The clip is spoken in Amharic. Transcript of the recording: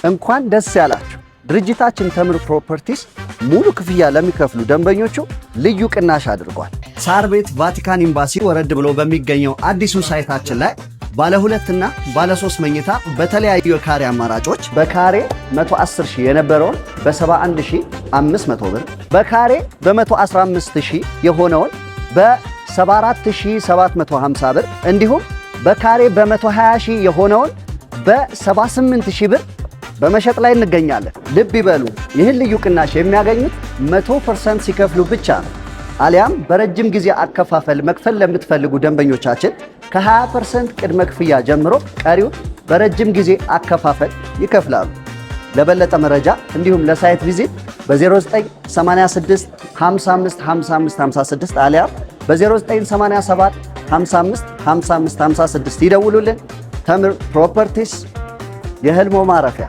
እንኳን ደስ ያላችሁ! ድርጅታችን ተምር ፕሮፐርቲስ ሙሉ ክፍያ ለሚከፍሉ ደንበኞቹ ልዩ ቅናሽ አድርጓል። ሳር ቤት ቫቲካን ኤምባሲ ወረድ ብሎ በሚገኘው አዲሱ site ኣችን ላይ ባለ ሁለትና ባለ ሶስት መኝታ በተለያዩ የካሬ አማራጮች በካሬ 110 ሺህ የነበረውን በ71 ሺህ 500 ብር፣ በካሬ በ115 ሺህ የሆነውን በ74,750 ብር፣ እንዲሁም በካሬ በ120 ሺህ የሆነውን በ78 ሺህ ብር በመሸጥ ላይ እንገኛለን። ልብ ይበሉ፣ ይህን ልዩ ቅናሽ የሚያገኙት 100% ሲከፍሉ ብቻ ነው። አሊያም በረጅም ጊዜ አከፋፈል መክፈል ለምትፈልጉ ደንበኞቻችን ከ20% ቅድመ ክፍያ ጀምሮ ቀሪው በረጅም ጊዜ አከፋፈል ይከፍላሉ። ለበለጠ መረጃ እንዲሁም ለ site visit በ0986 55 55 56 አሊያም በ0987 55 55 56 ይደውሉልን። ተምር ፕሮፐርቲስ የህልሞ ማረፊያ።